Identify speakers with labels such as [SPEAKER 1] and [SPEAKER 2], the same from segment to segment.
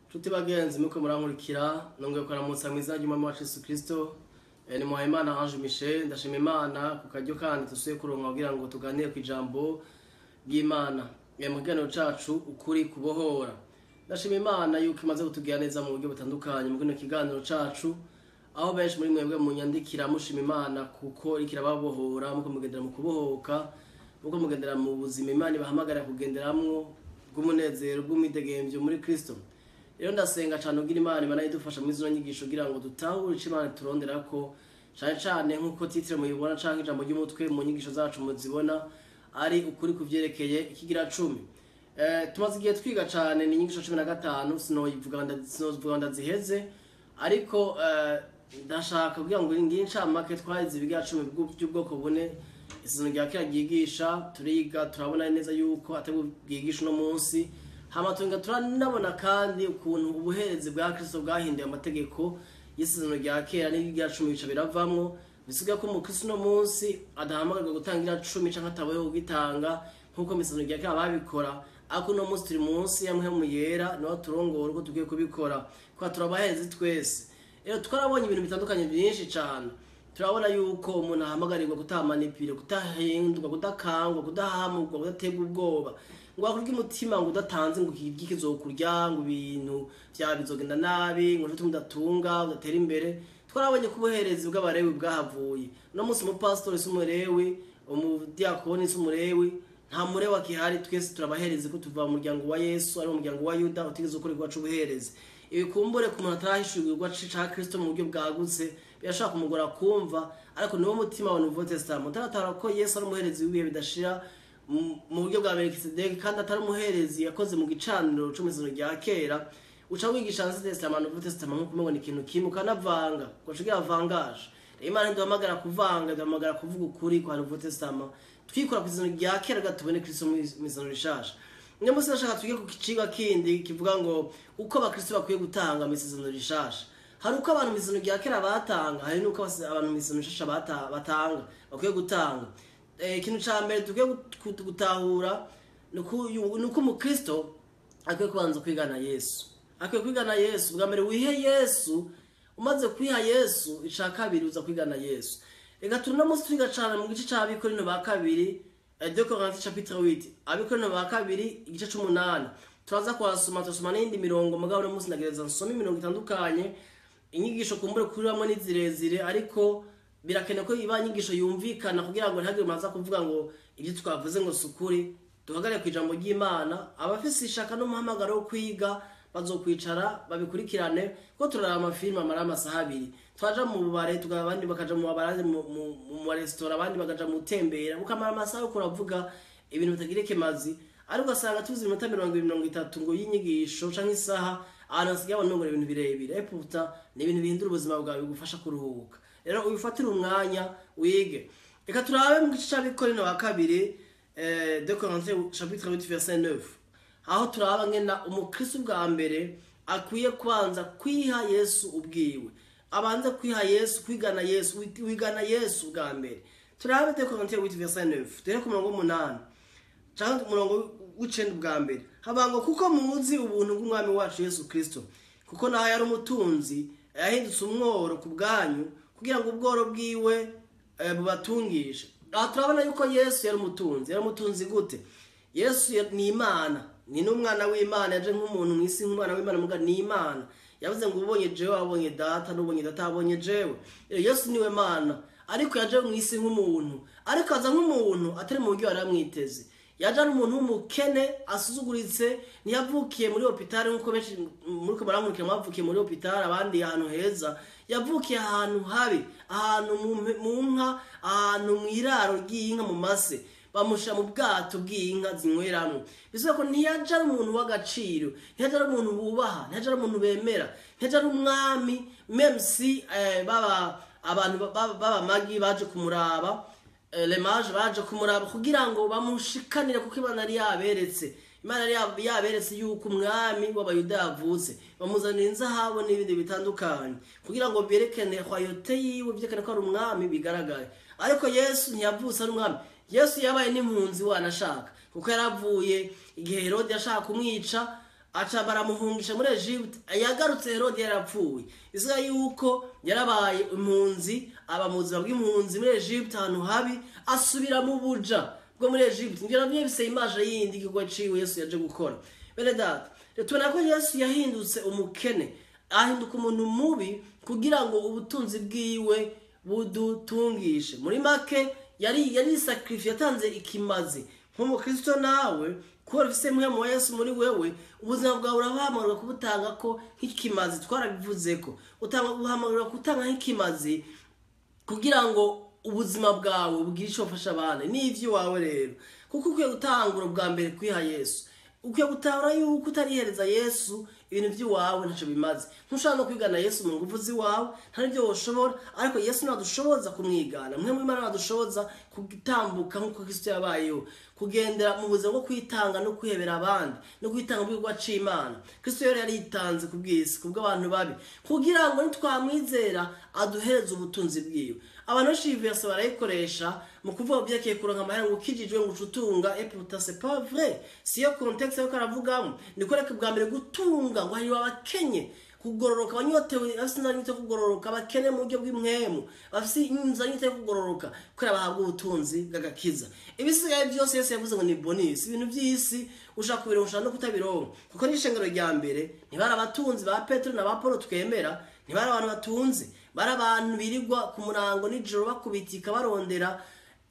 [SPEAKER 1] Nshuti bagenzi muko murankurikira, nongeye kuramutsa mu izina ry'Umwami wacu Yesu Kristo. Ni Muhayimana Ange Michel. Ndashima Imana ku karyo kandi dusuye kuronka kugira ngo tuganire ku ijambo ry'Imana. Mu kiganiro cacu Ukuri Kubohora. Ndashima Imana yuko imaze kutugira neza mu buryo butandukanye mu kino kiganiro cacu, aho benshi muri mwebwe munyandikira mushima Imana kuko iriko irababohora, muko mugendera mu kubohoka, muko mugendera mu buzima Imana ibahamagarira kugenderamwo bw'umunezero, bw'umwidegemvyo muri Kristo. Rero ndasenga cyane kugira Imana ibana idufasha muri zino nyigisho kugira ngo dutahure ico Imana ituronderako, cane cane nk'uko titre muyibona canke ijambo ry'umutwe mu nyigisho zacu muzibona ari ukuri kuvyerekeye ikigira 10. Tumaze igihe twiga cane, ni inyigisho 15, sinovuga ndaziheze, ariko ndashaka kugira ngo ngire incamake. Twarize ibigira 10 by'ubwoko bune isezerano rya kera ryigisha, turiga turabona neza yuko atari bwigisha uno munsi. Hama tunga turanabona kandi ukuntu ubuherezi bwa Kristo bwahinduye amategeko y'isezerano rya kera n'ibigira 10 bica biravamwo. Bisigaye ko umukristo uno munsi adahamagarwa gutangira 10 canke atabayeho kugitanga nk'uko mu isezerano rya kera babikora, ariko uno munsi turi munsi ya Mpwemu Yera, niwe turongora uko dukwiye kubikora, kuko turabaherezi twese. Rero twarabonye ibintu bitandukanye byinshi cane. Turabona yuko umuntu ahamagarirwa kutamanipira, kutahindurwa, kudakangwa, kudahamurwa, kudaterwa ubwoba, ngo akurye umutima ngo udatanze ngo iki kizokurya, ngo ibintu vyawe bizogenda nabi, ngo nshuti mudatunga udatera imbere. Twarabonye ko ubuherezi bw'abarewi bwahavuye. Uno munsi umupasitori si umurewi, umudiakoni si umurewi, nta murewi akihari. Twese turabaherezi ko tuva mu muryango wa Yesu, ari umuryango wa Yuda utigeze ukora igikorwa c'ubuherezi. Ibikumbure ku muntu atarahishurirwa ca Kristo mu buryo bwagutse birashobora kumugora kumva, ariko niwo mutima wa Nouveau Testament utaratara ko Yesu ari umuherezi w'ibihe bidashira mu buryo bwa Melkisedeki, kandi atari umuherezi yakoze mu gicaniro co mw'isezerano rya kera. Uca wigisha Ancien Testament, Nouveau Testament nkuko umengo ni ikintu kimwe, ukanavanga ugaca ugira vangaje. Rero Imana ntiduhamagara kuvanga, iduhamagara kuvuga ukuri kwa Nouveau Testament, twikora ku isezerano rya kera kugira tubone Kristo mw'isezerano rishasha. Uno munsi ndashaka twige ku cigwa kindi kivuga ngo uko abakristo bakwiye gutanga mw'isezerano rishasha. Hari uko abantu mw'isezerano rya kera batanga, hari n'uko abantu mw'isezerano rishasha batanga, bakwiye gutanga. Ikintu ca mbere dukwiye gutahura ni uko umukristo akwiye kubanza kwigana Yesu. Akwiye kwigana Yesu. Bwa mbere wihe Yesu, umaze kwiha Yesu, ica kabiri uza kwigana Yesu. Reka turi uno munsi twiga cane mu gice c'Abikorino ba kabiri, 2 Corinthiens chapitre 8, Abikorino ba kabiri igice c'umunani. Turaza kuhasoma, turasoma n'iyindi mirongo, mugabo uno munsi ndagereza nsome imirongo itandukanye. Inyigisho kumbure kuri bamwe ni zirezire, ariko birakenewe ko iba inyigisho yumvikana kugira ngo ntihagire umuntu aza kuvuga ngo ibyo twavuze ngo si ukuri. Duhagarare ku ijambo ry'Imana. Abafise ishaka n'umuhamagaro wo kwiga bazokwicara babikurikirane, kuko turaraba amafilime amara amasaha 2, twaja mu bubare, abandi bakaja mu mabara, mu maresitora, abandi bakaja mu tembera, ukamara amasaha yo kuravuga ibintu bitagira ikimazi, ariko ugasanga tuzi iminota 20, 30 ngo y'inyigisho canke isaha, ahantu hasigaye abantu ngo ibintu birebire. Et pourtant ni ibintu bihindura ubuzima bwawe, bigufasha kuruhuka. Rero ubifatire umwanya wige. Reka turabe mu gice c'Abikorino wa kabiri, 2 Corinthiens chapitre 8 verset 9, aho turaba ngena umukristo bwa mbere akwiye kubanza kwiha Yesu ubwiwe, abanze kwiha Yesu, kwigana Yesu, wigana Yesu bwa mbere. Turabe 2 Corinthiens 8 verset 9, duhere ku murongo w'umunani canke umurongo w'icenda bwa mbere. Haba ngo: "Kuko muzi ubuntu bw'Umwami wacu Yesu Kristo, kuko naho yari umutunzi yahindutse umworo ku bwanyu, kugira ngo ubworo bwiwe bubatungishe." Aha turabona yuko Yesu yari umutunzi. Yari umutunzi gute? Yesu ni Imana, ni n'umwana w'Imana, yaje nk'umuntu mw'isi nk'umwana w'Imana, muga ni Imana. Yavuze ngo: "Ubonye jewe abonye Data, n'ubonye Data abonye jewe." Rero Yesu niwe Mana, ariko yaje mw'isi nk'umuntu, ariko aza nk'umuntu atari mu buryo yari amwiteze. Yaje ari umuntu w'umukene asuzuguritse. Ntiyavukiye muri hôpital nk'uko benshi muri ko barankurikira mwavukiye muri hôpital, abandi ahantu heza. Yavukiye ahantu habi, ahantu mu nka, ahantu mu iraro ry'inka, mu mase, bamushyira mu bwato bw'inka zinyweramwo. Bivuze ko ntiyaje ari umuntu w'agaciro, ntiyaje ari umuntu bubaha, ntiyaje ari umuntu bemera, ntiyaje ari umwami. Même si baba abantu b'abamagi baje kumuraba, les mages baje kumuraba kugira ngo bamushikanire, kuko Imana yari yaberetse, Imana yari yaberetse yuko umwami w'Abayuda yavutse. Bamuzanira inzahabu n'ibindi bitandukanye kugira ngo berekane royauté yiwe, byerekane ko ari umwami, bigaragare. Ariko Yesu ntiyavutse ari umwami. Yesu yabaye n'impunzi wanashaka, kuko yaravuye igihe Herode yashaka kumwica. Aca baramuhungisha muri Egypte. Yagarutse Herode yarapfuye. Isiga yuko yarabaye impunzi, aba mu buzima bw'impunzi muri Egypte, ahantu habi, asubira mu buja bwo muri Egypte. Ngira nabyo bise image yindi igikorwa ciwe Yesu yaje gukora. Bene data, tubona ko Yesu yahindutse umukene, ahinduka umuntu mubi kugira ngo ubutunzi bwiwe budutungishe. Muri make yari sacrifice, yatanze ikimazi. Nk'umukristo nawe, kubera ufise mpwemu wa Yesu muri wewe, ubuzima bwawe urahamagarwa kubutanga ko nk'ikimazi. Twarabivuze ko utanga, uhamagarwa gutanga nk'ikimazi kugira ngo ubuzima bwawe bugire ico bufasha abandi n'ivyo wawe. Rero kuko ukwiye gutangura ubwa mbere kwiha Yesu, ukwiye gutahura yuko utarihereza Yesu ibintu by'iwawe ntacyo bimaze. Ntushobora no kwigana Yesu mu nguvu z'iwawe, nta n'ibyo woshobora. Ariko Yesu ntadushoboza kumwigana, mwe Imana nadushoboza gutambuka nk'uko Kristo yabayeho, kugendera mu buzima bwo kwitanga no kwihebera abandi no kwitanga mu gikorwa c'Imana. Kristo rero yaritanze ku bw'isi, ku bw'abantu babi, kugira ngo nitwamwizera aduhereze ubutunzi bwiwe. Abantu benshi iyi verse barayikoresha mu kuvuga byerekeye kuronka amahera, ngo ukijijwe ngo ucutunga. Et pourtant c'est pas vrai, siyo contexte yo karavugamo. Niko reka bwa mbere gutunga ngo hariho abakenye kugororoka, abanyotewe, bafite inzara yo kugororoka, abakene mu buryo bw'impwemu, bafite inzara yo kugororoka, kubera bahabwa ubutunzi bw'agakiza. Ibisigaye byose Yesu yavuze ngo ni bonus. Ibintu by'isi ushaka kubironka, ushaka no kutabironka, kuko n'ishengero rya mbere ntibari abatunzi. Ba Petero na ba Paul twemera ntibari abantu batunze, bari abantu birirwa ku murango nijoro bakubitika, barondera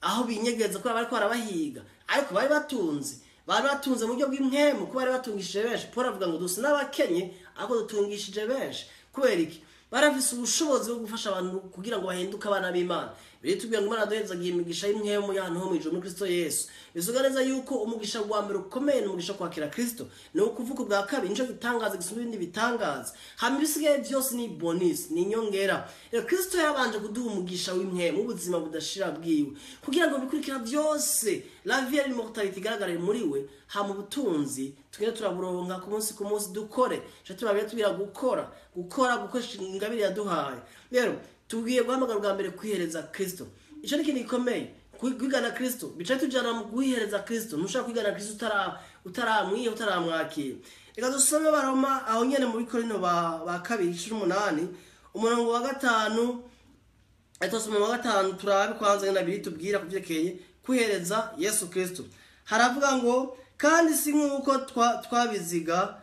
[SPEAKER 1] aho binyegeza kubera bariko barabahiga. Ariko bari batunze, bari batunze mu buryo bw'impwemu, kuko bari batungishije benshi. Paul avuga ngo dusa n'abakenye ariko dutungishije benshi. Kubera iki? Barafise ubushobozi bwo gufasha abantu kugira ngo bahinduke abana b'Imana. Biritubwira ngo Imana yaduhezagiye imigisha y'impwemu y'ahantu ho mu ijuru muri Kristo Yesu. Bivuga neza yuko umugisha wa mbere ukomeye ni umugisha wo kwakira Kristo, ni ukuvuka ubwa kabiri. Nico gitangaza gisumba ibindi bitangaza. Hama ibisigaye byose ni bonus, ni inyongera. Rero Kristo yabanje kuduha umugisha w'impwemu, ubuzima budashira bwiwe, kugira ngo bikurikira byose, la vie et l'immortalité, igaragare muri we. Hama ubutunzi tugende turaburonka ku munsi ku munsi. Dukore ico tubabwira, tubwira gukora, gukora, gukoresha ingabire yaduhaye. Rero tubwiye guhamagara bwa mbere kwihereza Kristo. Ico ni ikintu gikomeye. Kwigana Kristo bicaye tujana mu guhihereza Kristo. Ntushaka kwigana Kristo utaramwiha, utaramwakira. Reka dusome Baroma aho nyene, mu Bikorino ba kabiri 18, umurongo wa 5. Tusome wa 5, turabe kwanza ngena biri tubwira kuvyerekeye kwihereza Yesu Kristo. Haravuga ngo: "Kandi si nk'uko twabiziga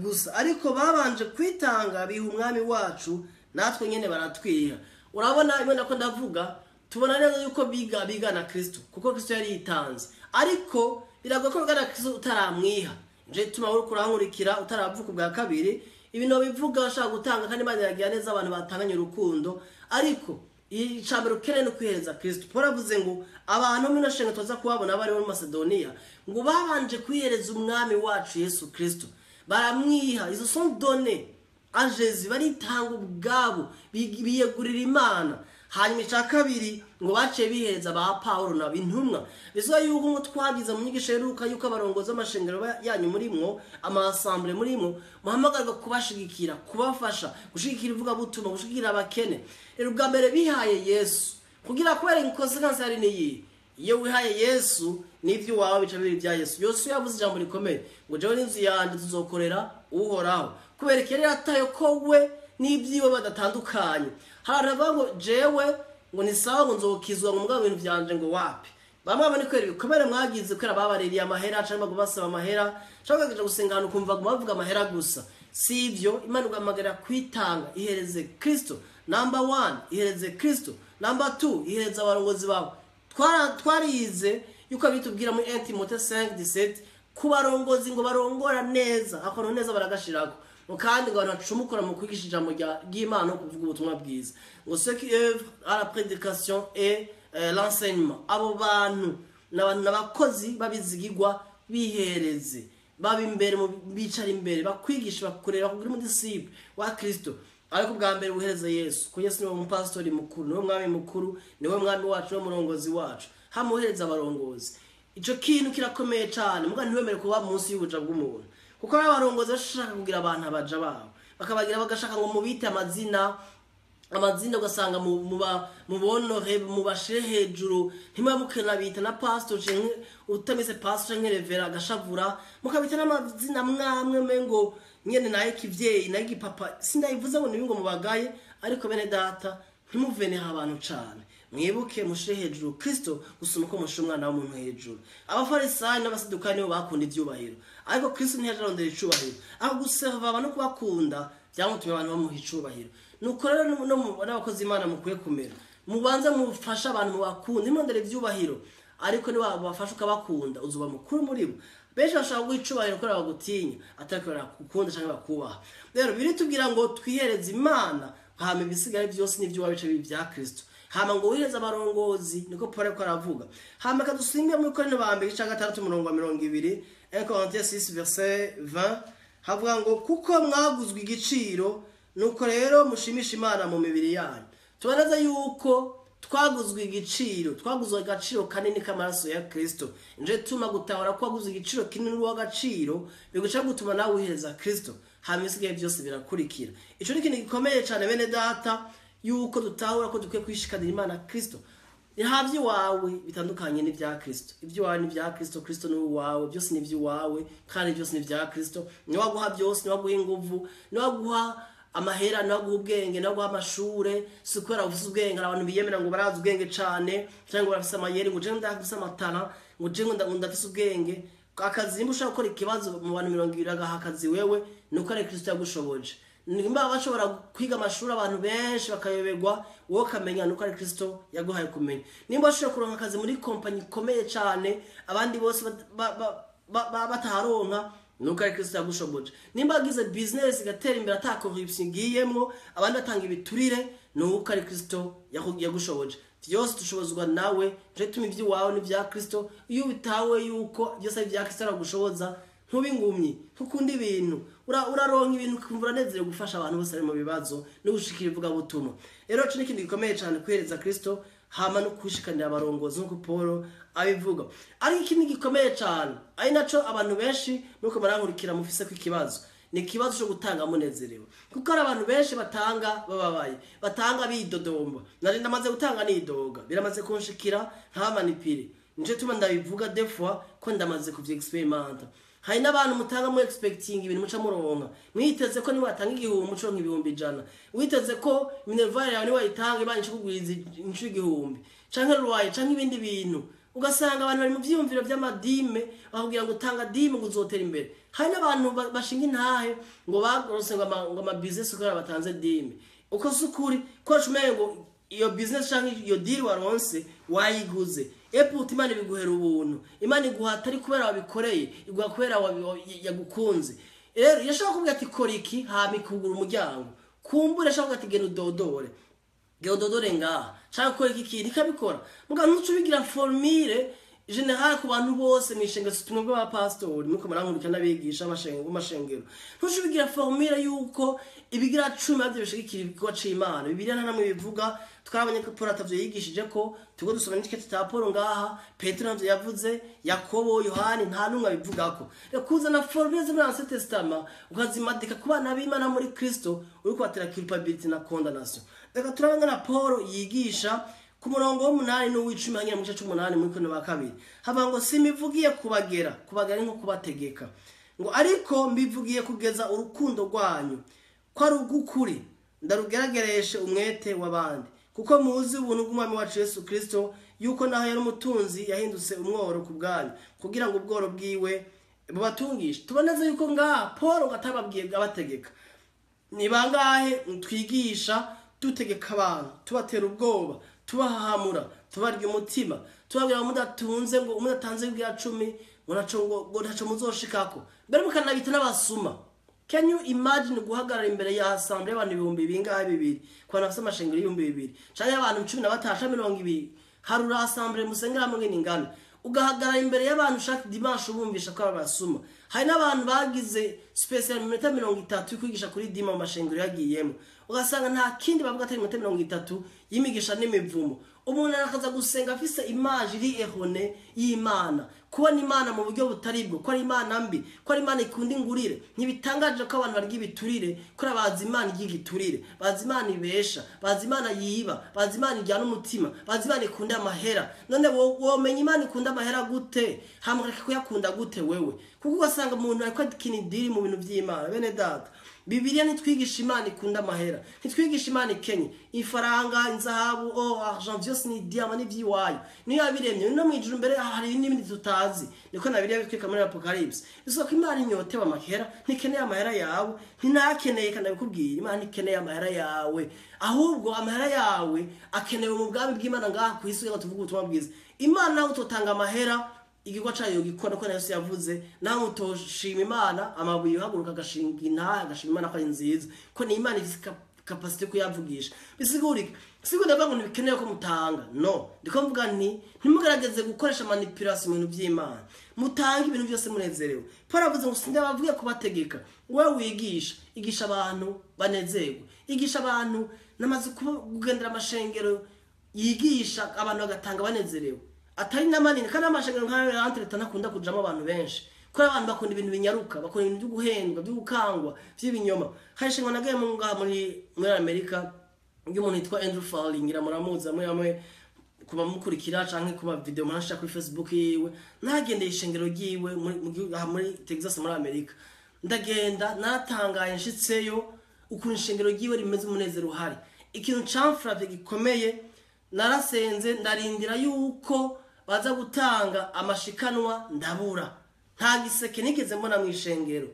[SPEAKER 1] gusa, ariko babanje kwitanga biha Umwami wacu, natwe nyene baratwiha." Urabona ibona ko ndavuga, tubona neza yuko biga bigana Kristo, kuko Kristo yari yitanze. Ariko biragoye ko bigana Kristo utaramwiha. Nje tuma uri kurankurikira utaravuka ubwa kabiri, ibintu bivuga bashaka gutanga, kandi Imana iragira neza abantu batanganye urukundo. Ariko icambere ukeneye no kwihereza Kristo. Paul avuze ngo abantu muri nashenga tuza kubabona bari muri Macedonia, ngo babanje kwihereza Umwami wacu Yesu Kristo, baramwiha. Ils sont donnés à Jésus, baritanga ubwabo, biyegurira Imana. Hanyuma icya kabiri ngo baciye bihereza ba Paulo na intumwa. Bivuga yuko ngo twagize mu nyigisho iheruka yuko abarongozi b'amashengero yanyu murimwo, ama assemblées murimwo, muhamagarwa kubashigikira, kubafasha gushigikira ivugabutumwa, gushigikira abakene. Rero ubwa mbere bihaye Yesu kugira, kubera inconséquence hari niyi: iyo wihaye Yesu n'ibyo wawe bica bibiri bya Yesu. Yosuwa yavuze ijambo rikomeye ngo: "Jewe n'inzu yanjye tuzokorera Uhoraho." Kubera iki? Yari yataye ko we n'ibyiwe badatandukanye. Hari abantu bavuga ngo jewe ngo ni sawa, ngo nzokizwa, ngo mugabo ibintu byanje ngo wapi. Bamwe bamwe kubera ibikomere mwagize, kubera babaririye amahera cyangwa baguma basaba amahera, cyangwa bakaja gusenga ahantu ukumva baguma bavuga amahera gusa. Si ibyo. Imana iguhamagarira kwitanga. Ihereze Kristo number one, ihereze Kristo number two, ihereze abarongozi bawe. Twarize yuko bitubwira muri 1 Timothée 5:17 ku barongozi ngo barongora neza, akantu neza baragashirako, ngo kandi ngo abantu bacumukura mu kwigisha ijambo ry'Imana no kuvuga ubutumwa bwiza, ngo ceux qui œuvrent à la prédication et l'enseignement. Abo bantu ni abakozi babizigirwa. Bihereze, baba imbere, bicara imbere, bakwigisha, bakurera kugira umudisciple wa Kristo. Ariko bwa mbere uhereze Yesu, ko Yesu niwe mupasitori mukuru, niwe mwami mukuru, niwe mwami wacu, niwe murongozi wacu. Hamuhereza abarongozi, ico kintu kirakomeye cane. Muga ntiwemere kuba munsi y'ubuja bw'umuntu, kuko ari abarongozi bashaka kugira abantu abaja babo, bakabagira, bagashaka ngo mubite amazina. Amazina ugasanga mubonore mubashire hejuru, ntimubabukena bita na pastor canke utameze pastor canke reverend agashavura, mukabita n'amazina mwamwe mengo nyene naye kivyeyi naye gipapa. Sindayivuze ngo nibi ngo mubagaye, ariko bene data, ntimuveneho abantu cane. Mwibuke mushire hejuru Kristo gusoma uko mushire umwana w'umuntu hejuru. Abafarisayo n'Abasadukayo nibo bakunda ivyubahiro, ariko Kristo ntiyaje arondera icubahiro. Aho guserva abantu no kubakunda byamutumye abantu bamuha icubahiro. Nuko rero n'abakozi Imana mukwiye kumera, mubanze mufashe abantu, mubakunda, ntimurondere ivyubahiro, ariko niba bafasha ukabakunda uzuba mukuru muri bo. Benshi bashaka guha icubahiro kubera bagutinya, atari kubera bakukunda canke bakubaha. Rero biritubwira ngo twihereze Imana, hama ibisigaye byose n'ibyo wabice bibi bya Kristo. Hama ngo wihereze abarongozi, niko Paul ariko aravuga. Hama kadusimbe muri Korinto ba mbere ica 6 umurongo wa 20, 1 Corinthiens 6 verset 20, havuga ngo kuko mwaguzwe igiciro, nuko rero mushimisha Imana mu mibiri yanyu. Tubanaza yuko twaguzwe igiciro, twaguzwe agaciro kanini k'amaraso ya Kristo. Nje tuma gutahura ko waguzwe igiciro kinini w'agaciro, biguca gutuma nawe wihereza Kristo, hama ibisigaye byose birakurikira. Ico ni ikintu gikomeye cane, bene data, yuko dutahura ko dukwiye kwishikanira Imana Kristo. Nta by'iwawe bitandukanye n'ibya Kristo. Iby'iwawe ni ibya Kristo, Kristo ni uwawe, byose ni iby'iwawe kandi byose ni ibya Kristo. Niwe aguha byose, niwe aguha inguvu, niwe aguha amahera, niwe aguha ubwenge, niwe aguha amashure. Si kubera ufise ubwenge. Hari abantu biyemera ngo barazi ubwenge cane cyangwa ngo barafise amayeri, ngo jewe ndafise amatara, ngo jewe ndafise ubwenge. Akazi, nimba ushobora gukora ikibazo mu bantu 20 agaha akazi wewe, ni uko ari Kristo yagushoboje. Nimba bashobora kwiga amashuri abantu benshi bakayoberwa, wowe ukamenya, nuko ari Kristo yaguhaye kumenya. Nimba bashobora kuronka akazi muri kompanyi ikomeye cane abandi bose bataharonka, nuko ari Kristo yagushoboje. Nimba wagize business igatera imbere ata corruption igiyemwo, abandi batanga ibiturire, nuko ari Kristo yagushoboje. Byose dushobozwa nawe. Je tuma iby'iwawe n'ibya Kristo. Iyo bitawe yuko byose ari ibya Kristo aragushoboza, ntuba ingumyi, ntukunda ibintu, uraronka ibintu ukumva uranezerewe gufasha abantu bose bari mu bibazo no gushikira ivugabutumwa. Rero ico ni ikintu gikomeye cane, kwihereza Kristo hama no kwishikanira abarongozi nk'uko Paul abivuga. Ariko ikindi gikomeye cane, ari naco abantu benshi nuko barankurikira mufise ko ikibazo, ni ikibazo cyo gutanga munezerewe, kuko hari abantu benshi batanga bababaye, batanga bidodomba. Nari ndamaze gutanga nidoga, biramaze kunshikira nkamanipire. Nico tuma ndabivuga des fois ko ndamaze kuvy-experimenta. Hari n'abantu mutanga mu expecting ibintu muca muronka, mwiteze ko niba watanga 1000 muco 100,000, witeze ko minerval yawe niba wayitanga Imana ikugwiza inshuro 1000, canke ruwaye, canke ibindi bintu. Ugasanga abantu bari mu vyiyumviro vy'amadime, bakubwira ngo tanga dime ngo uzotera imbere. Hari n'abantu bashinga intahe ngo baronse ngo ama business kubera batanze dime. Uko si ukuri ko ngo iyo business canke iyo deal waronse wayiguze. Eputi Imana ibiguhera ubuntu. Imana iguha atari kubera wabikoreye, iguha kubera yagukunze. Rero yashaka kuvuga ati kora iki, hama ikugura umuryango. Kumbure ashaka kuvuga ati genda udodore, genda udodore ngaha, canke kora iki kintu, ikabikora. Muga ntuce ubigira formule générale ku bantu bose mw'ishengero, si tumwe bw'abapasitori muko murankurikira n'abigisha b'amashengero. Ntuce ubigira formule yuko ibigira 10 arivyo bishigikira igikorwa c'Imana. Bibiliya nta namwe bivuga. Twarabonye ko Paul atavyo yigishije, ko turiko dusoma n'ikete ca Paul ngaha. Petero ntavyo yavuze, Yakobo, Yohani, nta n'umwe abivugako. Rero kuzana formule zo muri Ancien Testament ukazimadika ku bana b'Imana muri Kristo, uriko batera culpability na condemnation. Reka turabe na Paul yigisha ku murongo w'8 n'uw'icumi hanyuma mu gice c'umunani muri Korinto ba kabiri. Hava ngo simivugiye kubagera, kubagera ni nko kubategeka, ngo ariko mbivugiye kugeza urukundo rwanyu ko ari ugukuri, ndarugeragereshe umwete w'abandi. Kuko muzi ubuntu bw'Umwami wacu Yesu Kristo, yuko naho yari umutunzi yahindutse umworo ku bwanyu, kugira ngo ubworo bwiwe bubatungishe. Tuboneze yuko ngaha Paul ngo atababwiye abategeka. Ni bangahe twigisha dutegeka abantu, tubatera ubwoba, tubahahamura, tubarya umutima, tubabwira ngo mudatunze, ngo mudatanze ibya 10, ngo naco ngo ntaco muzoshikako, mbere mukanabita n'abasuma. Can you imagine guhagarara imbere ya assemblée y'abantu ibihumbi bingahe, bibiri, ku bantu bafise amashengero 2000 canke abantu 15, 20, harura assemblée musengera hamwe ngene ingana, ugahagarara imbere y'abantu chaque dimanche ubumvisha ko ari abasuma? Hari n'abantu bagize special iminota 30 kwigisha kuri dima mu mashengero yagiyemo, ugasanga nta kindi bavuga atari iminota 30 y'imigisha n'imivumo. Umuntu arakaza gusenga afise image iri erronée y'Imana, kubona Imana mu buryo butari bwo, ko ari Imana mbi, ko ari Imana ikunda ingurire. Ntibitangaje ko abantu barya ibiturire, ko bazi Imana iry'igiturire, bazi Imana ibesha, bazi Imana yiba, bazi Imana ijyana umutima, bazi Imana ikunda amahera. None womenya Imana ikunda amahera gute? Hama ukareka kuyakunda gute wewe? Kuko ugasanga umuntu ariko akina idiri mu bintu vy'Imana. Bene data, Bibiliya ntitwigisha Imana ikunda amahera, ntitwigisha Imana ikenye. Ifaranga, inzahabu, or, argent, vyose ni diamant, ni vyiwayo, niyo yabiremye. No mwijuru mbere hari n'ibindi tutazi, niko na Bibiliya bitwika muri Apocalypse. Bisaba ko Imana inyotewe amahera, ntikeneye amahera yawe, ntinakeneye. Kandi abikubwira, Imana ntikeneye amahera yawe, ahubwo amahera yawe akenewe mu bwami bw'Imana ngaha ku isi, kugira ngo tuvuge ubutumwa bwiza. Imana nawe utotanga amahera, igikorwa cayo gikora, ko Yesu yavuze nawe utoshima Imana, amabuye uhaguruka agashinga intahe, agashima Imana ko ari nziza, ko ni Imana ifise capacité kuyavugisha. Bisigurika sigo ndavuga ngo ntibikenewe ko mutanga, no ndiko mvuga nti ntimugerageze gukoresha manipulation mu bintu by'Imana, mutange ibintu byose munezerewe. Paul avuze ngo sindabavuye kubategeka. Wowe wigisha, igisha abantu banezerwe, igisha abantu. Namaze kugendera amashengero yigisha abantu bagatanga banezerewe, atari na manini, kandi amashengero nk'ayo entre ntakunda kujamo abantu benshi, kuko abantu bakunda ibintu binyaruka, bakunda ibintu byo guhendwa, byo gukangwa, by'ibinyoma. Hari ishengero nagiye mu ngaha muri Amerika ry'umuntu yitwa Andrew Fowling, ngira muramuzi amwe amwe kuba mukurikira canke kuba video murashaka kuri Facebook yiwe. Nagendeye ishengero ryiwe muri mu gihugu- aha muri Texas muri Amerika, ndagenda natangaye nshitseyo ukuntu ishengero ryiwe rimeze, umunezero uhari. Ikintu camfravye gikomeye, narasenze ndarindira yuko baza gutanga amashikanwa, ndabura. Nta giseke nigeze mbona mu ishengero.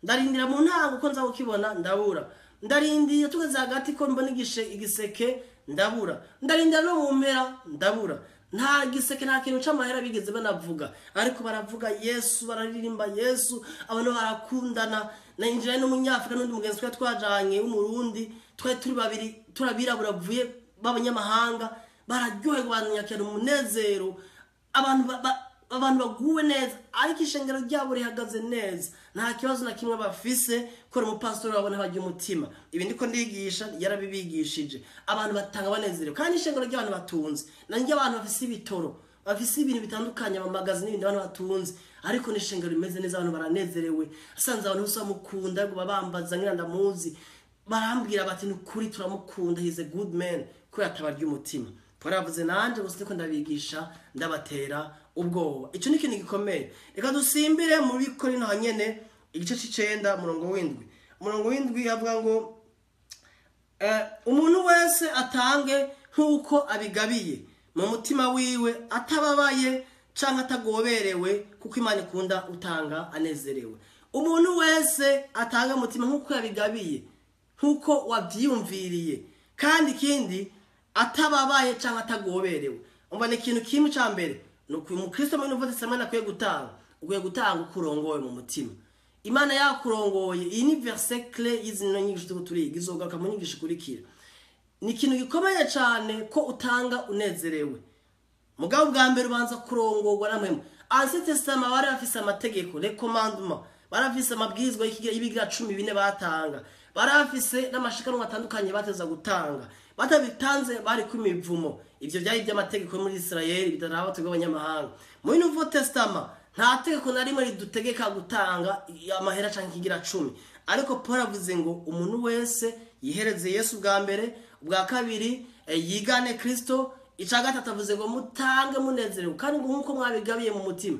[SPEAKER 1] Ndarindira mu ntango ko nza kukibona, ndabura. Ndarindira tugeze hagati ko mbona igiseke, ndabura. Ndarindira no mu mpera, ndabura. Nta giseke, nta kintu c'amahera bigeze banavuga, ariko baravuga Yesu, bararirimba Yesu, abantu barakundana. Ninjira n'umunyafrika n'undi mugenzi twari twajanye w'Umurundi, twari turi babiri, turabirabura bavuye b'abanyamahanga. Bararyoherwa, banyakira umunezero, abantu abantu baguwe neza, ariko ishengero ryabo rihagaze neza, nta kibazo na kimwe bafise, kubera umupasitori wabo ntabajya umutima. Ibi ndiko ndigisha yarabibigishije. Abantu batanga banezerewe, kandi ishengero ry'abantu batunze, nanjye abantu bafise ibitoro, bafise ibintu bitandukanye, amamagazi n'ibindi, abantu batunze, ariko n'ishengero rimeze neza, abantu baranezerewe. Asanze abantu bose bamukunda, ngo babambaza ngira ndamuzi, barambwira bati: "Ni ukuri turamukunda, he's a good man," kubera atabarya umutima. Paul yavuze nanje gusa ndiko ndabigisha ndabatera ubwoba. Ico ni ikintu gikomeye. Reka dusimbire muri Korinto hanyene, igice c'icenda, umurongo w'indwi. Umurongo w'indwi avuga ngo umuntu wese atange nk'uko abigabiye mu mutima wiwe, atababaye canke atagoberewe, kuko Imana ikunda utanga anezerewe. Umuntu wese atanga umutima nk'uko yabigabiye, nk'uko wavyiyumviriye, kandi ikindi atababaye canke atagoberewe. Umva, ni ikintu kimwe ca mbere ni uku: umukristo muri Nouveau Testament akwiye gutanga, ukwiye gutanga uko urongowe mu mutima, Imana yakurongoye. Iyi ni verset clé y'izi nyigisho turiko turiga, izogaruka mu nyigisho ikurikira. Ni ikintu gikomeye cyane ko utanga unezerewe. Mugabo bwa mbere ubanza kurongorwa na mwemwe. Ancien Testament bari bafise amategeko, les commandements, bari bafise amabwirizwa y'ibigira 14 batanga, bari bafise n'amashikanwa atandukanye bateza gutanga, batabitanze bari ku mivumo. Ivyo byari iby'amategeko muri Israel, bitaraba twebwe abanyamahanga. Muri Nouveau Testament nta tegeko na rimwe ridutegeka gutanga amahera canke ikigira cumi, ariko Paul avuze ngo umuntu wese yihereze Yesu bwa mbere, ubwa kabiri yigane Kristo, icya gatatu avuze ngo mutange munezerewe, kandi ngo nk'uko mwabigabiye mu mutima,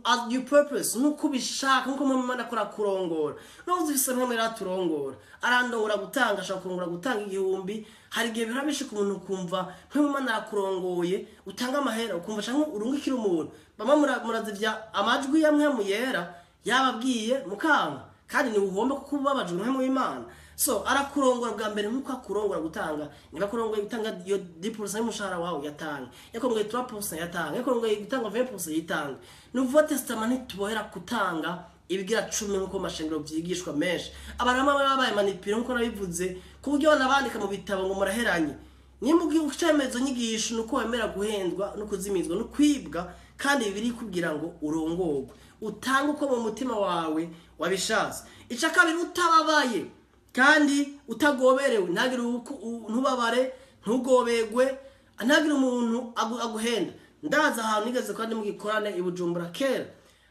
[SPEAKER 1] as your purpose, nk'uko ubishaka, nk'uko Imana akora kurongora. N'ubu ufise mpamwe araturongora, arandongora gutanga, ashobora kurongora gutanga 1000. Hari igihe bihora bishika umuntu ukumva nk'Imana arakurongoye utanga amahera, ukumva canke urungikira umuntu. Bamwe murazivya amajwi ya Mpwemu Yera yababwiye mukanga, kandi ni uhomba kuko ubabajwe Mpwemu w'Imana. So arakurongora bwa mbere nkuko akurongora gutanga. Niba akurongoye gutanga iyo 10% y'umushahara wawe, yatanga. Yakurongoye 3%, yatanga. Yakurongoye gutanga 20%, yitanga. Nouveau Testament ntitubohera gutanga ibigira cumi nkuko mashengero vyigishwa menshi. Abantu bamwe babaye manipulé, nkuko nabivuze, ku buryo banabandika mu bitabo ngo muraheranye. Nimba ugiye ucemezo nyigisho, nuko wemera guhendwa no kuzimizwa no kwibwa, kandi bibiri kugira ngo urongorwe. Utanga uko mu mutima wawe wabishatse. Icya kabiri, utababaye kandi utagoberewe. Ntagire ntubabare, ntugobegwe, ntagire umuntu aguhenda. Ndaza ahantu nigeze kandi mu gikorane i Bujumbura kera,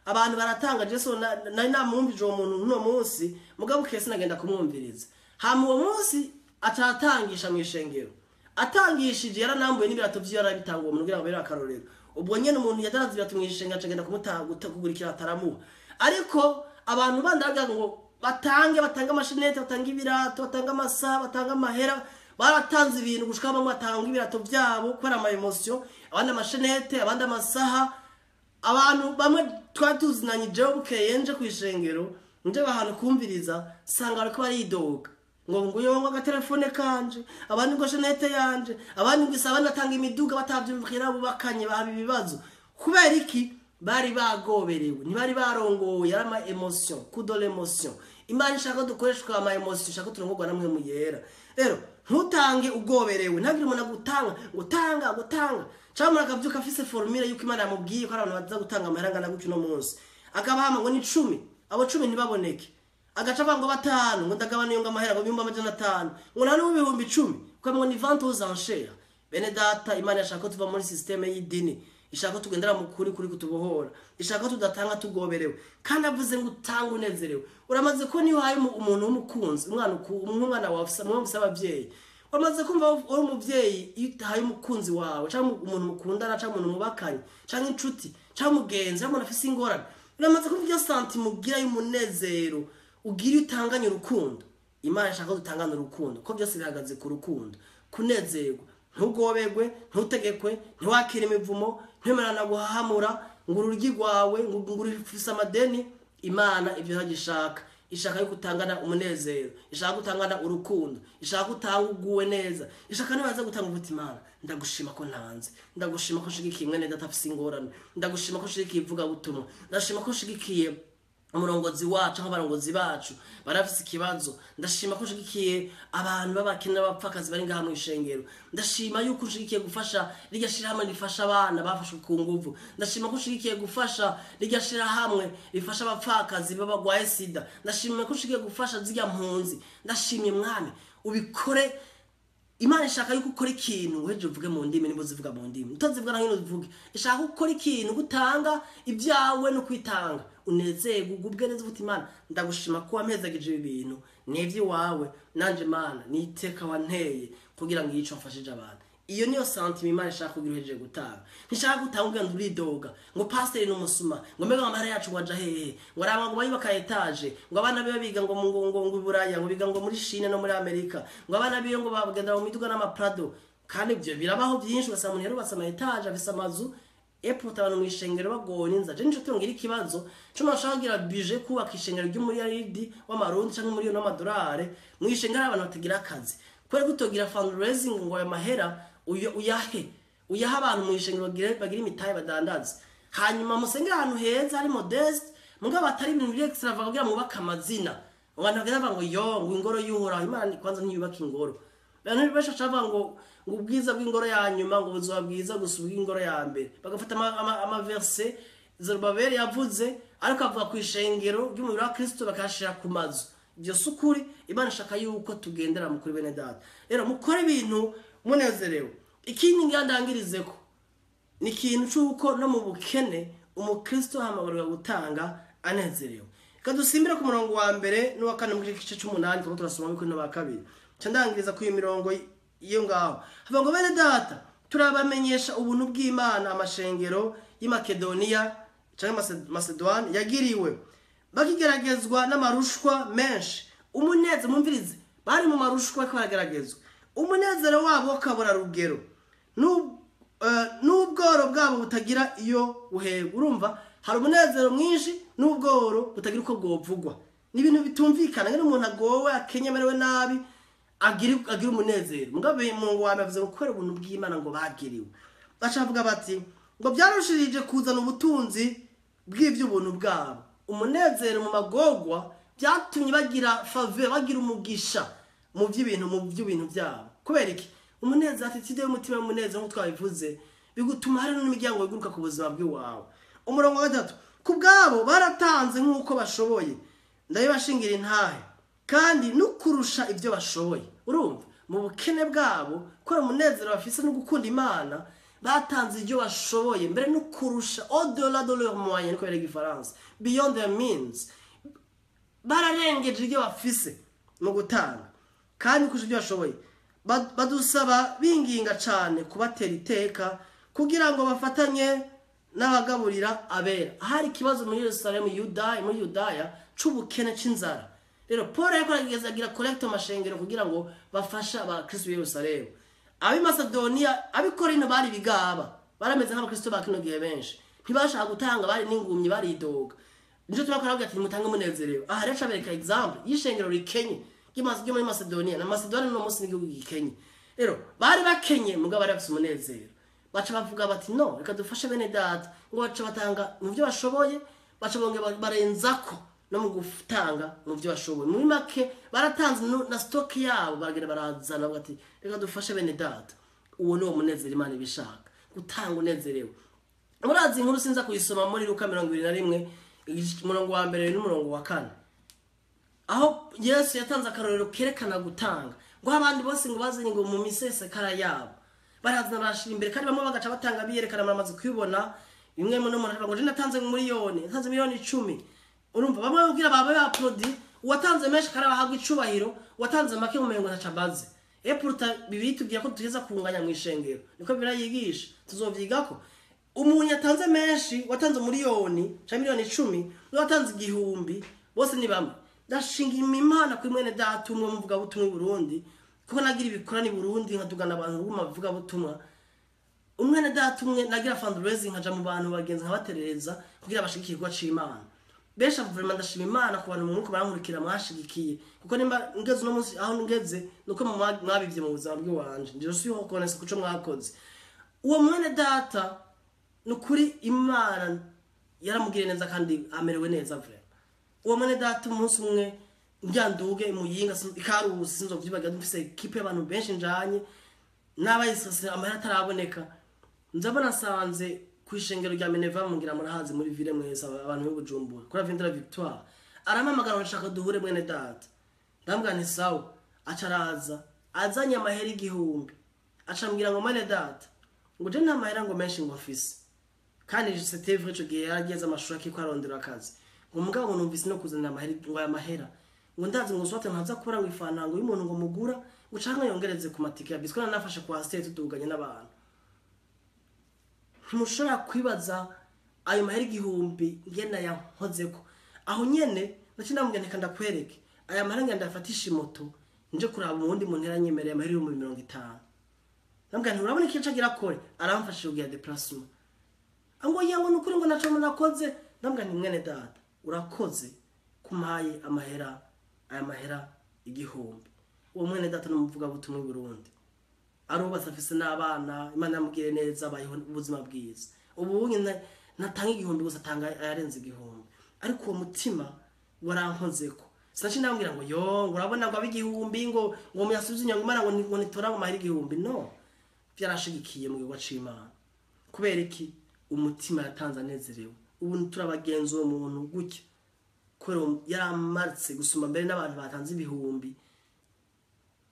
[SPEAKER 1] abantu baratanga. Jesu nari namwumvije uwo muntu uno munsi, mugabo kese nagenda kumwumviriza. Hama uwo munsi atatangisha mu ishengero, atangishije yaranambuye n'ibirato vyiwe arabitanga uwo muntu kugira ngo abere akarorero. Ubwo nyene umuntu yadaranze ibirato mu ishengero acagenda kumutanga kugura ikirato aramuha. Ariko abantu bandi baravuga ngo batange, batange amashenete, batange ibirato, batange amasaha, batange amahera. Baratanze ibintu gushika bamwe batanga ibirato vyabo kubera ama émotion, abandi amashenete, abandi amasaha. Abantu bamwe twari tuzinanye, jewe bukeye nje kw'ishengero, nje ahantu kumviriza, sanga bariko baridoga ngo nguyo ngo agatelefone kanje, abandi ngo chaînette yanje, abandi ngo isa, abandi batanga imiduga batavyumvikira, bubakanye bahaba ibibazo. Kubera iki? Bari bagoberewe, ntibari barongoye, ari ama émotion, coup de l'émotion. Imana ishaka dukoreshwa ama émotion, ishaka turongorwa na Mpwemu Yera. Rero ntutange ugoberewe, ntagire umuntu agutanga ngo tanga, gutanga, cyangwa umuntu akavyuka afise formule yuko Imana yamubwiye ko ari abantu baza gutanga amahera angana gutyo uno munsi, akabahama ngo ni 10, abo 10 ntibaboneke, agaca avuga ngo batanu, ngo ndagabanuye, ngo amahera ngo 500,000, ngo nta n'ibihumbi 10, kuko ngo ni vente aux enchères. Bene data, Imana yashaka ko tuva muri système y'idini, ishaka ko tugendera mu kuri, kuri kutubohora, ishaka ko tudatanga tugoberewe. Kandi avuze ngo utanga unezerewe. Uramaze ko niyo uhaye umuntu w'umukunzi, umwana umwana wawe umwe ufise abavyeyi, wamaze kumva uri umuvyeyi, iyo utahaye umukunzi wawe cyangwa umuntu mukundana cyangwa umuntu mubakanye cyangwa inshuti cyangwa umugenzi cyangwa umuntu afise ingorane, uramaze kumva iyo sentiment ugira y'umunezero ugira iyo utanganye urukundo. Imana ishaka ko dutangana urukundo, ko byose bihagaze ku rukundo. Kunezerwa, ntugobegwe, ntutegekwe, ntiwakire imivumo, ntiwemerana guhahamura ngo ururyi rwawe ngo urufise amadeni. Imana ibyo ntagishaka. Ishaka yuko utangana umunezero, ishaka gutangana urukundo, ishaka utanga uguwe neza, ishaka nibaza gutanga uvuti: "Imana, ndagushima ko ntanze, ndagushima ko nshigikiye mwene data afise ingorane, ndagushima ko nshigikiye ivugabutumwa, ndashima ko nshigikiye umurongozi wacu aho abarongozi bacu barafise ikibazo, ndashima ko nshigikiye abantu b'abakene n'abapfakazi bari ngaha mu ishengero, ndashima yuko nshigikiye gufasha rirya shirahamwe rifasha abana bafashwe ku nguvu, ndashima ko nshigikiye gufasha rirya shirahamwe rifasha abapfakazi b'abagwaye sida, ndashima ko nshigikiye gufasha zirya mpunzi, ndashimye Mwami." Ubikore. Imana ishaka yuko ukora ikintu uhejeje uvuge mu ndimi, niba uzivuga mu ndimi, utazivuga na hino uvuge. Ishaka gukora ikintu, gutanga ibyawe no kwitanga unezerwe, ugubwe neza, uvuga: "Imana, ndagushima ko wampezagije ibi bintu, ni iby'iwawe, nanje Imana ni iteka wanteye kugira ngo yice wafashije abantu." Iyo niyo sentiment Imana ishaka kugira uhejeje gutanga. Ntishaka gutanga ugenda uridoga ngo pasiteri ni umusuma, ngo mbega amahera yacu ngo aja hehe, ngo araba ngo bayubaka étage, ngo abana biwe biga ngo i Buraya, ngo biga ngo muri Chine no muri Amerika, ngo abana biwe ngo bagenda mu miduga n'amaprado. Kandi ibyo birabaho byinshi, ugasanga umuntu yarubatse ama étage, afise amazu, epfo abantu mu ishengero bagowe n'inzara. Je nico tungira ikibazo cyo bashaka kugira budget kubaka ishengero ry'umuriyaridi w'amarundi cyangwa umuriyoni w'amadolari, mu ishengero abantu batagira akazi. Kubera kutogira fundraising ngo ayo mahera uyahe uyahe abantu mu ishengero bagire imitahe badandaza, hanyuma musengere ahantu heza hari modeste, mugabo atari ibintu biri extravagant kugira mwubake amazina, abantu bagenda bavuga ngo yo ngo ingoro y'Uhoraho. Imana kwanza ntiyubaka ingoro. Abantu benshi bacavuga ngo ubwiza bw'ingoro ya nyuma ngo buzoba bwiza gusa ubw'ingoro ya mbere, bagafata ama verset Zerubabeli yavuze, ariko avuga ku ishengero ry'umubiri wa Kristo, bakashira ku mazu. Ibyo si ukuri. Imana ishaka yuko tugendera mu kuri. Bene data, rero mukore ibintu munezerewe. Ikindi ngira ndangirizeko ni ikintu c'uko no mu bukene umukristo ahamagarirwa gutanga anezerewe. Reka dusimbire ku murongo wa mbere n'uwa kane mu gice c'umunani, turiko turasoma kuri n'uwa kabiri, nca ndangiriza ku iyo mirongo iyo ngaho. Havuga ngo: "Bene data, turabamenyesha ubuntu bw'Imana amashengero y'i Makedoniya canke Macedoine yagiriwe. Bakigeragezwa n'amarushwa menshi, umunezero," mumvirize, bari mu marushwa bariko barageragezwa, "umunezero wabo ukabura rugero n'ubworo bwabo butagira iyo buhegwa." Urumva hari umunezero mwinshi n'ubworo butagira uko bwovugwa. Ni ibintu bitumvikana ngene umuntu agowe, akenye, amerewe nabi, agira umunezero. Mugabo mu wa mbere avuze ngo kubera ubuntu bw'Imana ngo bagiriwe, baca bavuga bati ngo byarushirije kuzana ubutunzi bw'iby'ubuntu bwabo. Umunezero mu magorwa byatumye bagira faveur, bagira umugisha mu by'ibintu byabo. Kubera iki? Umunezero, attitude y'umutima y'umunezero, nk'uko twabivuze, bigutuma hari n'imiryango iguruka ku buzima bw'iwawe. Umurongo wa gatatu: Ku bwabo baratanze nk'uko bashoboye, ndabibashingira intahe, kandi no kurusha ibyo bashoboye. Urumva mu bukene bwabo, kubera umunezero bafise no gukunda Imana, batanze ibyo bashoboye mbere no kurusha, au-delà de leur moyen, niko biri igifaransa, beyond their means. Bararengeje ibyo bafise mu gutanga kandi kurusha ibyo bashoboye. Badusaba binginga cane kubatera iteka kugira ngo bafatanye n'abagaburira abera. Hari ikibazo muri Yerusalemu, Yudaya, muri Yudaya, c'ubukene, c'inzara. Rero Paul yariko aragerageza agira collecte mu mashengero kugira ngo bafashe abakristo b'i Yerusalemu. Ab'i Masedoniya, ab'i Korinto bari bigaba, barameze nk'abakristo ba kino gihe benshi, ntibashaka gutanga, bari n'ingumyi, baridoga. Nico tubakora, bavuga ati: "Mutange munezerewe." Aha rero abereka example y'ishengero rikenye ryo muri Macedonia. Na Macedonia no munsi n'igihugu gikenye. Rero bari bakenye, mugabo bari bafise umunezero. Baca bavuga bati: "No, reka dufashe bene data." Ngo baca batanga mu byo bashoboye, baca bongera barenzako no mu gutanga mu byo bashoboye. Muri make baratanze na stock yabo, baragenda barazana, bavuga ati: "Reka dufashe bene data." Uwo ni wo munezero Imana ibishaka, gutanga unezerewe. Murazi inkuru, sinza kuyisoma, muri Luka 21, umurongo wa mbere n'umurongo wa kane, aho Yesu yatanze akarorero kerekana gutanga, ngo abandi bose ngo bazanye ngo mu misesekara yabo, barazana barashira imbere, kandi bamwe bagaca batanga biyerekana. Muramaze kubibona bimwe mu n'umuntu aravuga ngo: "Je natanze miliyoni, natanze miliyoni 10." Urumva bamwe babwira baba ba uwatanze menshi kandi abahabwa icubahiro, uwatanze make mu ngo ntaca abaze. Pourtant Bibiliya itubwira ko dutegereza kunganya mu ishengero, niko Bibiliya yigisha, tuzovyigako. Umuntu yatanze menshi, watanze miliyoni canke miliyoni 10, n'uwatanze 1000, bose ni bamwe. Ndashinga Imana kuri mwene data umwe muvugabutumwa i Burundi, kuko nagira ibikorani i Burundi, nkadugana abantu b'umuvugabutumwa. Umwene data umwe nagira fundraising, nkaja mu bantu bagenzi nkabaterereza kugira bashigikire igikorwa c'Imana. Benshi vraiment ndashima Imana ku bantu mwuko barankurikira mwashigikiye, kuko nimba ngeze uno munsi aho ngeze nuko mwabivye mu buzima bw'iwanje. Je suis reconnaissant kuco mwakoze. Uwo mwene data nukuri Imana yaramugiriye neza kandi amerewe neza vraiment. Uwo mwene data, umunsi umwe njyanduge Muyinga, Ikarusi, sinzovyibagira, mfise équipe y'abantu benshi njanye n'abayisase, amahera ataraboneka, nzabona nsanze ku ishengero rya Meneva, mungira murahazi muri ville mwese abantu b'i Bujumbura, kuri Avenue de la Victoire. Arampamagara ngo: "Nshaka duhure, mwene data." Ndambwira nti: "Sawa." Aca araza azanye amahera 1000, aca ambwira ngo: "Mwene data," ngo, "je nta mahera ngo menshi ngo mfise." Kandi c'était vrai, ico gihe yarageze amashuri akiko arondera akazi. Ngo mugabo ngo numvise no kuzanira amahera, ngo aya mahera ngo ndazi ngo swate ntaza kubura ngo ifanta ngo y'umuntu ngo mugura ngo canke yongereze ku matike ya bisi, ko nafashe kwa state tuduganye n'abantu. Ntimushobora kwibaza ayo mahera 1000 ngena yankozeko aho nyene. Naci ndamubwira nti: "Ndakwereke aya mahera, ngenda ndafatisha imoto nje kuraba uwundi muntu yaranyemereye amahera 50,000." Ndamubwira nti: "Urabona ikintu agira akore, aramfashije kugira déplacement." Ngo yango nukuri ngo naco nakoze. Ndamubwira nti: "Mwene data, urakoze kumpaye amahera, aya mahera 1000." Uwo mwene data n'umuvugabutumwa i Burundi, arubatse, afise n'abana, Imana yamugiriye neza, abayeho ubuzima bwiza. Ubu nyine natanga 1000 gusa, atanga ayarenze 1000. Ariko uwo mutima warankozeko. Sinaci ndamubwira ngo: "Yo," ngo, "urabona," ngo, "abe 1000," ngo muyasubize inyuma, Imana ngo nitora ngo amahera 1000. No byarashigikiye mu gikorwa c'Imana. Kubera iki? Umutima yatanze anezerewe. Ubu turabagenza uwo muntu gutya kubera yaramaritse gusumba mbere n'abantu batanze ibihumbi.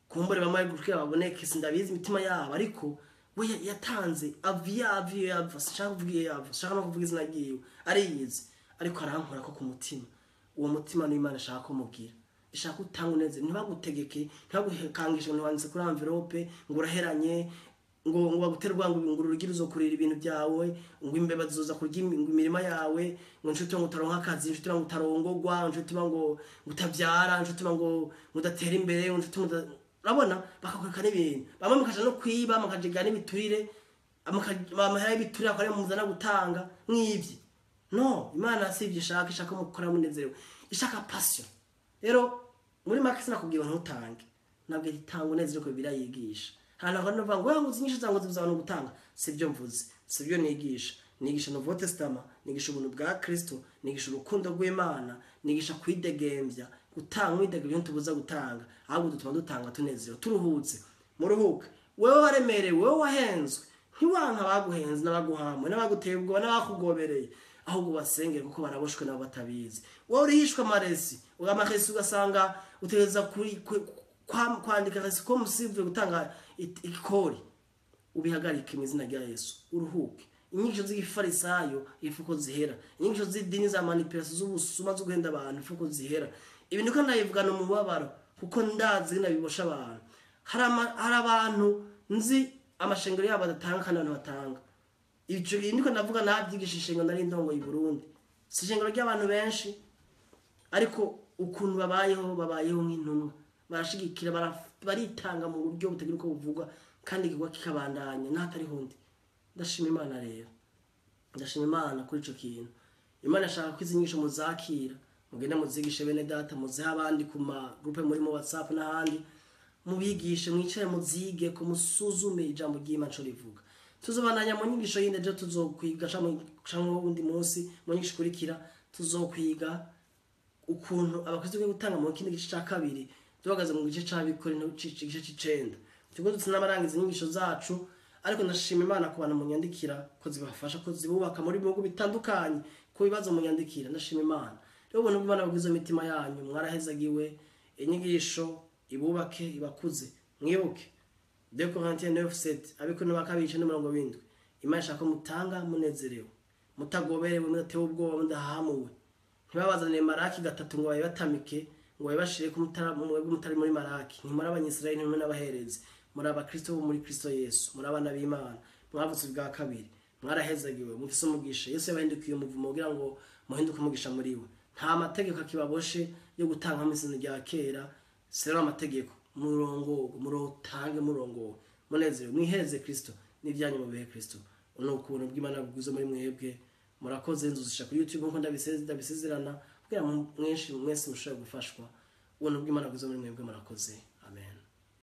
[SPEAKER 1] Kumbure bamwe kugira baboneke, sindabizi imitima yabo, ariko we yatanze ava iyo ava, iyo yava, sinshaka kuvuga iyo yava, sinshaka no kuvuga izina ryiwe, ariyizi, ariko arankora ko ku mutima. Uwo mutima niwo Imana ishaka ko mugira, ishaka utanga uneze. Ntibagutegeke, ntibagukangishe ngo ntiwanditse kuri enveloppe ngo uraheranye, ngo bagutere urwango, ngo urugi ruzokurira ibintu byawe, ngo imbeba zizoza kurya ngo imirima yawe, ngo inshuti ngo utaronka akazi, inshuti ngo utarongogwa, inshuti ngo utavyara, inshuti ngo udatera imbere, inshuti ngo urabona bakakwereka n'ibintu. Bamwe mukaja no kwiba, mukajiga n'ibiturire, amahera y'ibiturire akora muzana gutanga mwivye. No Imana si ivyo ishaka, ishaka mukora munezerewe, ishaka passion. Rero muri make sinakubwiye ngo ntutange, nabwo itanga unezerewe ko Bibiliya yigisha. Hano ngo ndavuga ngo ngo inyishu zango zibuza abantu gutanga, sibyo mvuze, sibyo nigisha. Nigisha Nouveau Testament, nigisha ubuntu bwa Kristo, nigisha urukundo rw'Imana, nigisha kwidegembya, gutanga umwidegembyo. Ntubuza gutanga, ahubwo dutuma dutanga tunezerewe, turuhutse. Muruhuke wewe waremerewe, wewe wahenzwe. Ntiwanka abaguhenze n'abaguhamwe n'abaguteye ubwoba n'abakugobereye. Ahubwo basengere kuko baraboshwe nabo batabizi. Wowe urihishwa amaresi, amaresi ugasanga utegereza kwandika resi ko musivuye gutanga ikori. Ubihagarike mu izina rya Yesu, uruhuke. Inyigisho z'igifarisayo ifuko zihera, inyigisho z'idini za manipulation z'ubusuma zo guhenda abantu ifuko zihera. Ibintu ko ndabivugana umubabaro kuko ndazi nabibosha abantu. Hari abantu nzi amashengero yabo adatanga kandi abantu batanga. Ico niko ndavuga, navyigisha ishengero nari ndongo i Burundi. Si ishengero ry'abantu benshi, ariko ukuntu babayeho, babayeho nk'intumwa, barashigikira, baritanga mu buryo butagira uko buvugwa, kandi igikorwa kikabandanya n'ahatari hundi. Ndashima Imana rero, ndashima Imana kuri ico kintu. Imana ashaka ko izi nyigisho muzakira, mugende muzigishe bene data, muzihe abandi ku ma groupe muri mu WhatsApp n'ahandi, mubigishe, mwicare muzige, ko musuzume ijambo ry'Imana ico rivuga. Tuzobandanya mu nyigisho yindi ejo, tuzokwiga canke uwundi munsi mu nyigisho ikurikira tuzokwiga ukuntu abakristo bakwiye gutanga mu kindi gice ca kabiri, duhagaze mu gice c'Abikorinto igice c'icenda. Turiko dutse n'abarangiza inyigisho zacu, ariko ndashima Imana ku bantu munyandikira ko zibafasha, ko zibubaka muri bihugu bitandukanye, ku bibazo munyandikira, ndashima Imana. Rero ubuntu bw'Imana bwiza imitima yanyu, mwarahezagiwe. Inyigisho ibubake, ibakuze. Mwibuke 2 Corinthiens 9:7, Abikorinto ba kabiri 9:7. Imana ishaka ko mutanga munezerewe, mutagoberewe, mudatewe ubwoba, mudahamuwe. Ntibabazanire Maraki 3 ngo bayibatamike, ngo babibashire ko mwebwe mutari muri Maraki. Ntimuri Abanyisirayeli, ntimuri n'abaherezi, muri abakristo bo muri Kristo Yesu, muri abana b'Imana, mwavutse ubwa kabiri, mwarahezagiwe, mufise umugisha. Yesu yabahindukiye umuvumo kugira ngo muhinduke umugisha muri we. Nta mategeko akibaboshe yo gutanga nk'isezerano rya kera. Sero amategeko, murongo murotange, murongo munezerewe, mwihereze Kristo n'ibyanyu mu bihe Kristo. Ni ukuntu bw'Imana bwiza muri mwebwe. Murakoze. Nzuzisha kuri YouTube nkuko ndabisezerana kugira ngo mwinshi mwese mushobore gufashwa. Ubuntu bw'Imana bwiza muri mwebwe. Murakoze.